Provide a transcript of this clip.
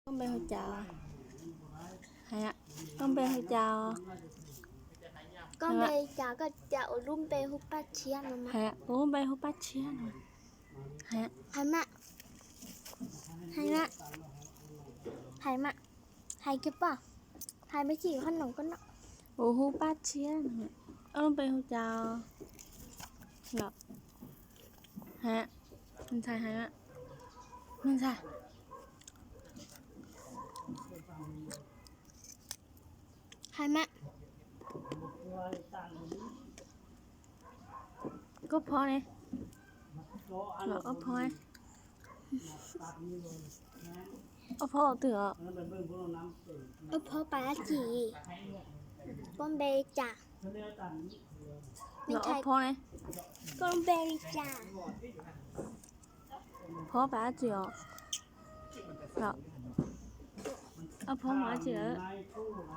Koj npe hu cas? Hais, koj npe hu cas? Koj npe cas koj cas ua lub npe hu Paj Tshiab no? Hais, kuv lub npe hu Paj Tshiab no. Hais, hais mas, hais mas, hais mas, hais kiag poj, hais mas tsis qhob noom koj no. Kuv hu Paj Tshiab no. Koj lub npe hu cas? Los, hais, ntxhais hais, ntxhais. Hais mas. Koj phob ne? Los ob phob, ob phob twg os? Ob phob pas dab tsi? Phob npe li cas? Los ob phob ne? Koj npe li cas? Phob pas dab tsi os? Los ob phob mas dab tsi lawm?